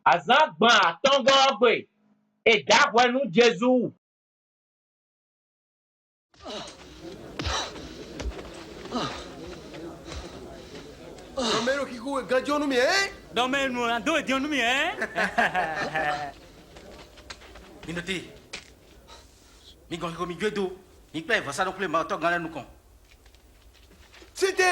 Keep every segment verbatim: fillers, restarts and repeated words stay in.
Azǎn gban atɔ́ngɔ́ ɔ́ gbe, è dǎ hwɛ nú Jezu. Ɖɔ mɛ e ɖo xixo wɛ ganjí ɔ́ nú mì, hɛn? Ɖɔ mɛ e nǔ ná dó wɛ din ɔ́ nú mì, hɛn? Mi nɔ te, mi gɔn xixo mi jó e dó, mi kplá yi vɔ̌sánú-xwlémawutɔ́gán lɛ́ɛ nukɔn. Sí te!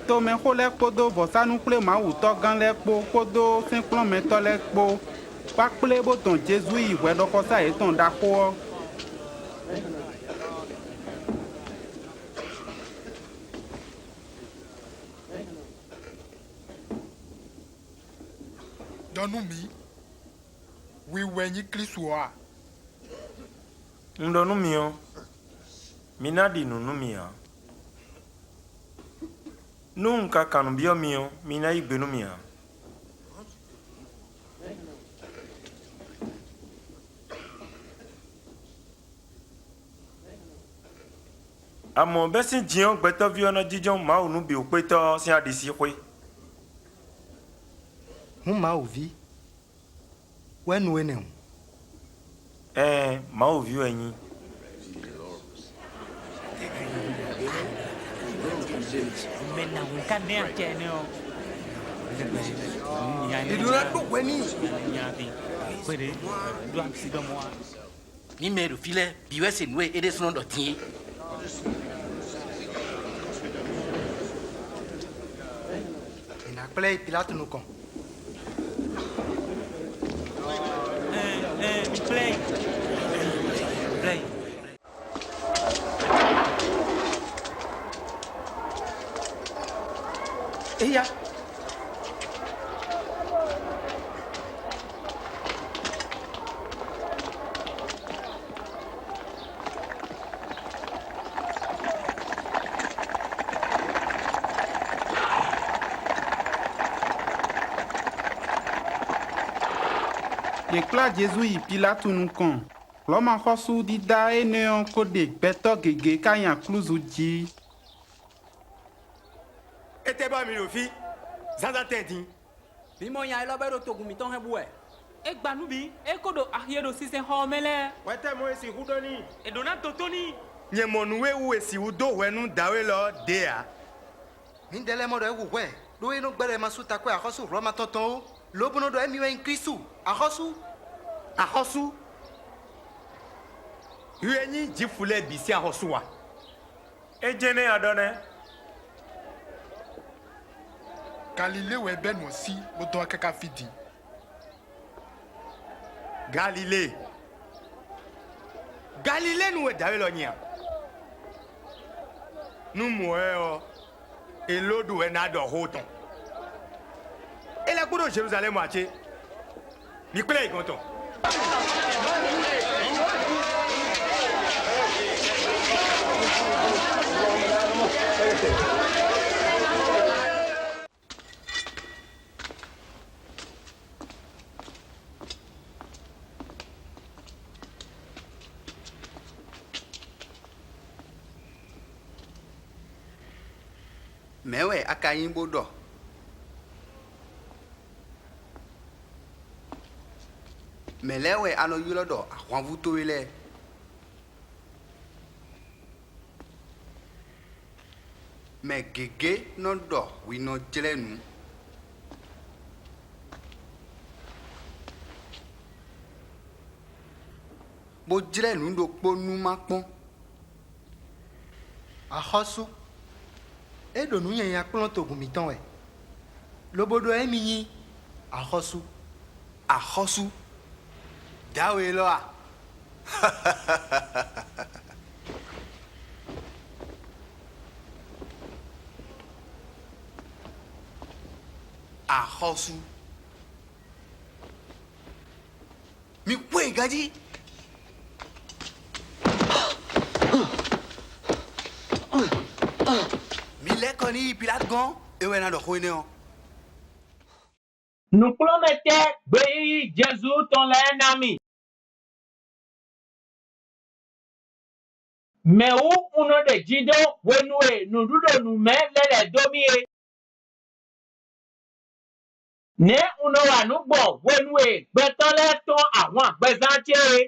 Tomɛxó lɛ́ɛ kpódó vɔ̌sánú-xwlémawutɔ́gán lɛ́ɛ kpó kpódó sɛ́nkplɔ́nmɛtɔ́ lɛ́ɛ kpó wá kplé bó dɔn Jezu yi hwɛɖɔxɔsá yětɔn ɖaxó ɔ́. Ɖɔ nú mǐ, hwi wɛ nyí Klísu ɔ́ a? Un ɖɔ nú mi ɔ́, mi ná ɖi nǔ nú mì ǎ. Nú un ka kan nǔ byɔ́ mi ɔ́, mi ná yí gbe nú mì ǎ. Amɔ̌, bɛ́sín din ɔ́, Gbɛtɔ́ví ɔ́ nɔ jínjɔ́n Mawu nú bǐwúkpétɔ́ ɔ́ sín aɖisíxwé. Hǔn Mawu ví wɛ nu énɛ́ hǔn. Ɛɛn, Mawu ví wɛ nyí. Mɛ nahun ka nɛ acɛ nɛ ɔ. È ɖó ná ɖó hwɛ n'i. Nya bi. Kpéɖé. Ɖó asi ɖɔ mɔ wa. Mǐ mɛ e ɖo fí lɛ́ɛ bǐ wɛ se nǔ e é ɖésúnɔ ɖɔ din é. È nǎ kplá ɛ yi Pilátu nukɔn. Ɛɛ, ɛɛ, mi kplá ɛ yi. Kplá ɛ yi. Éyá. Yě kplá Jezu yi Pilátu nukɔn. Hlɔ̌ma xɔ́sú dídá énɛ́ ɔ́ ko ɖe gbɛtɔ́ gěgé ká nyi aklúzu jí. Étɛ́ ba mi ɖo fí? Zǎnzǎn tɛ́n din. Mǐ mɔ nya élɔ́ bɔ é ɖo togun mǐtɔn hɛn bú wɛ. É gba nǔ bǐ, é ko ɖo axi e ɖo sinsɛnxɔ ɔ́ mɛ lɛ́ɛ. Hwɛtɛ́ mɔ e sixú ɖɔ n'i? È ɖǒ ná dó tó n'i. Nyɛ mɔ nǔ e wú è sixú dó hwɛ nú dǎwe lɔ ɔ́ ɖě ǎ. Mǐdɛɛ lɛ́ɛ mɔ ɖɔ é hu hwɛ, ɖó é nɔ gbɛ́ ɖɔ è ma sú takwɛ́ axɔ́sú Hlɔ̌ma tɔn tɔn ó, lobo nɔ ɖɔ émí wɛ nyí Klísu, axɔ́sú. Axɔ́sú? Hwi e nyí Jwifu lɛ́ɛ bǐ sín axɔ́sú a? É jɛ́n nɛ́ a ɖɔ nɛ́. Galilée wɛ é bɛ́ nǔ ɔ́ sí, bó dɔn wá káká fí din. Galilée. Galilée nu wɛ dǎwe lɔ nyi a? Nú mɔ̌ wɛ ɔ́, Elódu wɛ ná ɖɔ xó tɔn. É lɛ́ kú ɖo Jeluzalɛ́mu ǎ cé? Mi kplá ɛ yi gɔ̌n tɔn. Mɛ̌ wɛ a ka nyí bó ɖɔ? Mɛ̌ lɛ́ɛ wɛ a nɔ ylɔ́ ɖɔ ahwanvú towe lɛ́ɛ? Mɛ gěgé nɔ ɖɔ hwi nɔ jlɛ́ nǔ, bó jlɛ́ nǔ ɖokpó nú má kpɔ́n. Axɔ́sú, é ɖo nǔ nyanya kplɔ́n togun mǐtɔn wɛ, lobo ɖɔ émí nyí axɔ́sú. Axɔ́sú, dǎwe élɔ́ a? Axɔ́sú, mi kpɔ́n ɛ ganjí. Mi lɛ́ kɔ ní yi Pilátu gɔ́n, é wɛ ná ɖɔ xó énɛ́ ɔ́. Nǔkplɔ́nmɛtɛ́ gbeyíyí Jezu tɔn lɛ́ɛ ná mì. Mɛ̌ wú un nɔ ɖe jindɔn hwenu e nǔɖuɖonǔmɛ lɛ́ lɛ̌ dó mì é? Nɛ̌ un nɔ wa nǔ gbɔn hwenu e gbɛtɔ́ lɛ́ɛ tɔ́n ahwan gbɛzán ce é?